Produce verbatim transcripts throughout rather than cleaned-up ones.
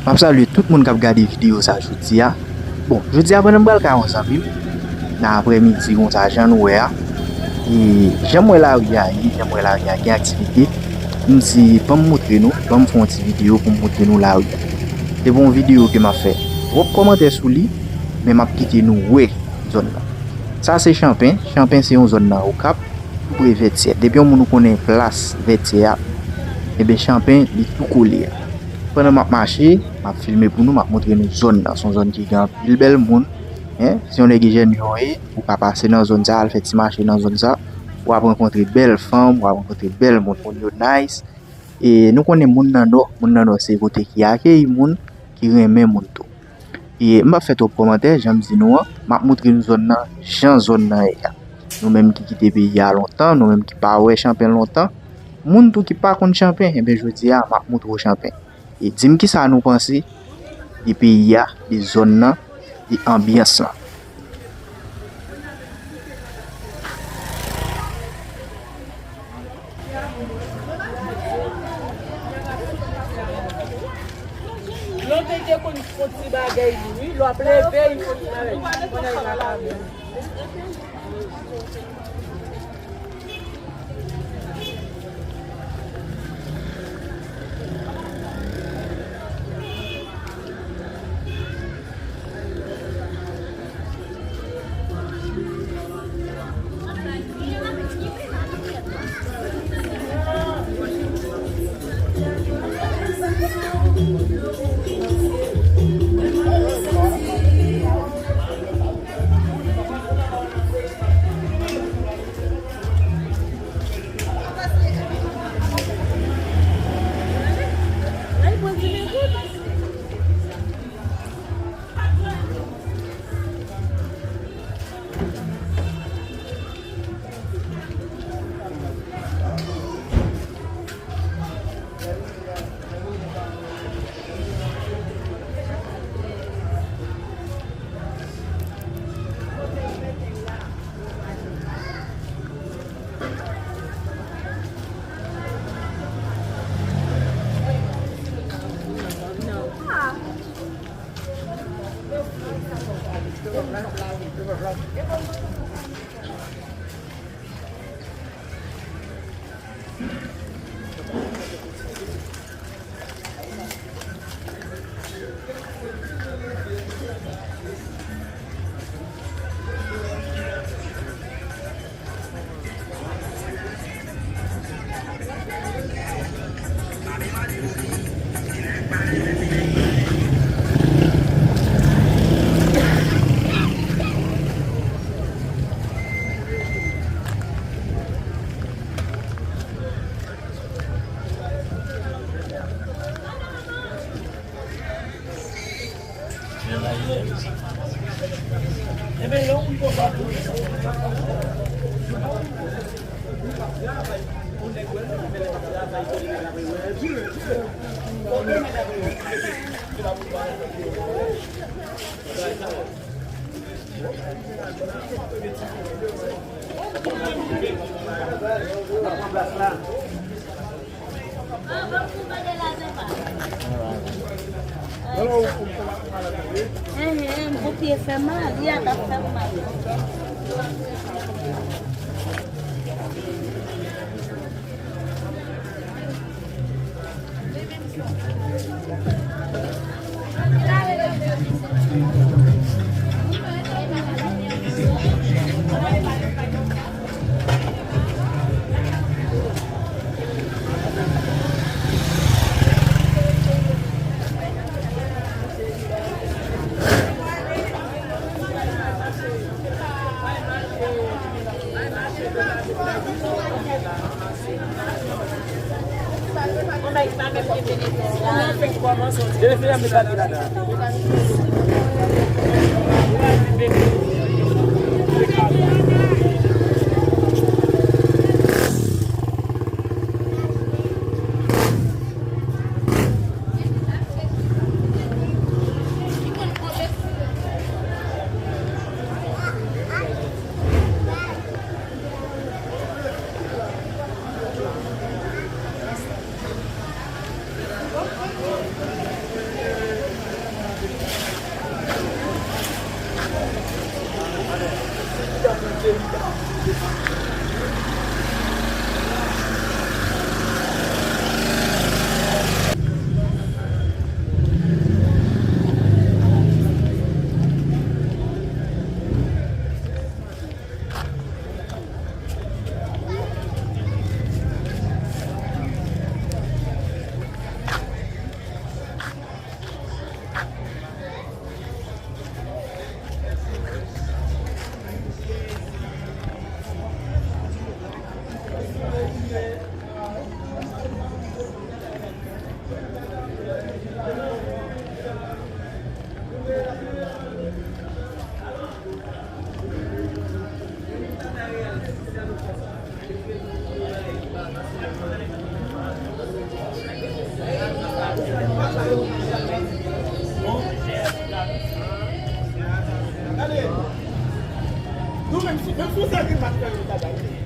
M ap salye tout moun k ap gade videyo sa jodi a. Bon, jodi a pandan m pral kay yon zanmi m, nan aprèmidi konsa, jan nou wè a, e jan m wè lari a ye, jan m wè lari a gen aktivite, m di, "Ban m moutre nou, ban m fè yon ti videyo pou m moutre nou lari a." Se pou yon videyo ke m ap fè twòp kòmantè sou li, men m ap kite nou wè zòn nan. Sa se Chanpen. Chanpen se yon zòn nan Okap, tou pre Vètyè. Depi yon moun ou konnen plas Vètyè a, ebyen Chanpen, li tou kole a. Pandan m ap mache, m ap filme pou nou, m ap montre nou zòn nan. Se yon zòn ki gen anpil bèl moun. Hein? Si yon nèg Ejènyo ye, ou ka pase nan zòn sa, al fè ti mache nan zòn sa. W ap rankontre bèl fanm, w ap rankontre bèl moun. Moun yo nice. E nou konnen moun nan Nò, moun nan Nò se kote ki akeyi moun, ki renmen moun tou. E m p ap fè twòp kòmantè, jan m di nou an, m ap montre nou zòn nan, jan zòn nan ye a. Nou menm ki kite peyi a lontan, nou menm ki pa wè Chanpen lontan, moun tou ki pa konn Chanpen, ebyen jodi a, m ap montre w Chanpen. E di m kisa nou panse de peyi a, de zòn nan, de anbyans lan. Lontan te konn fon ti bagay li wi, lè w ap leve li fon ti bagay. Kounye a li pa ka menm. Enhen, m pou pye fè mal, li a t ap fè m mal. Menm si, menm si w se Real Madrid, fè yon bagay.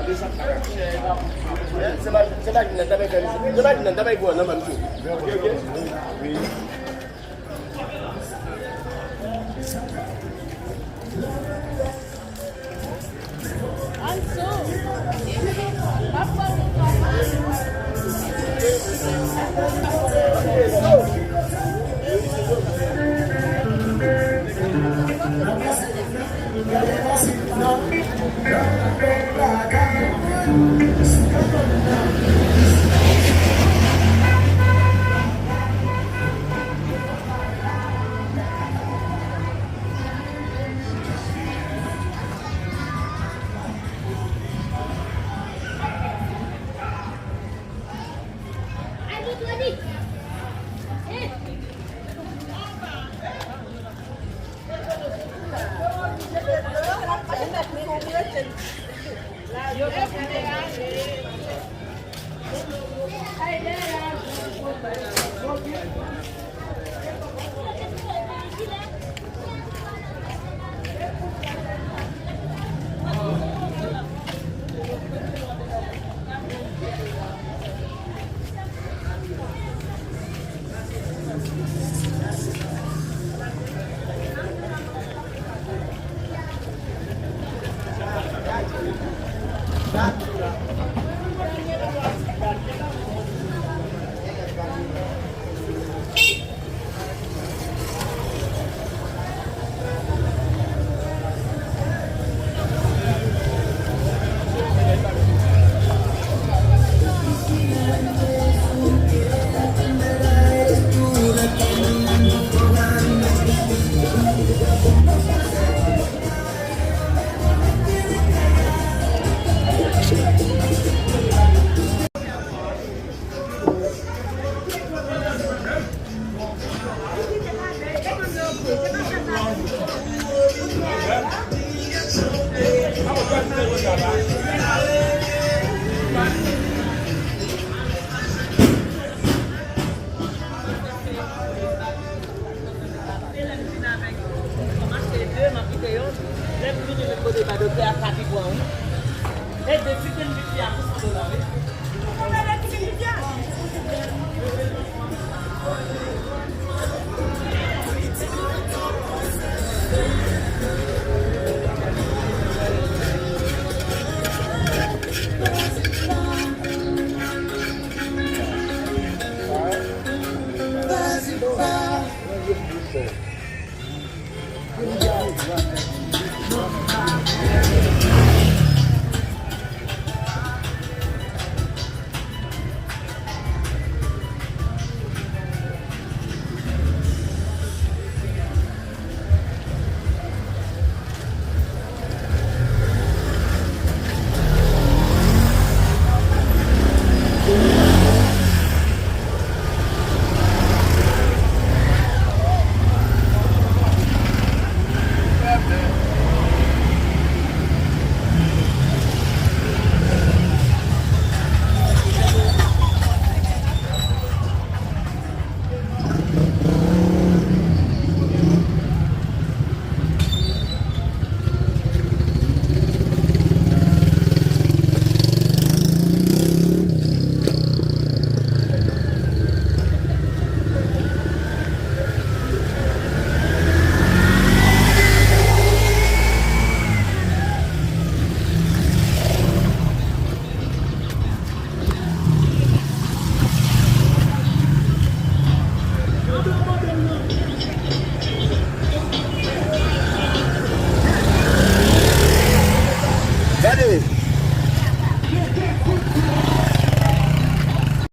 Se machin nan, se machin nan, ta bay grann, se machin nan, ta bay grann nan ban m tou. Ok, ok. Lè m vini, m achte de, m ap kite yon. Lè m vini, m kote ba doktè a, sa pi pran, wi. E de ti grenn piti a pou san dola, wi.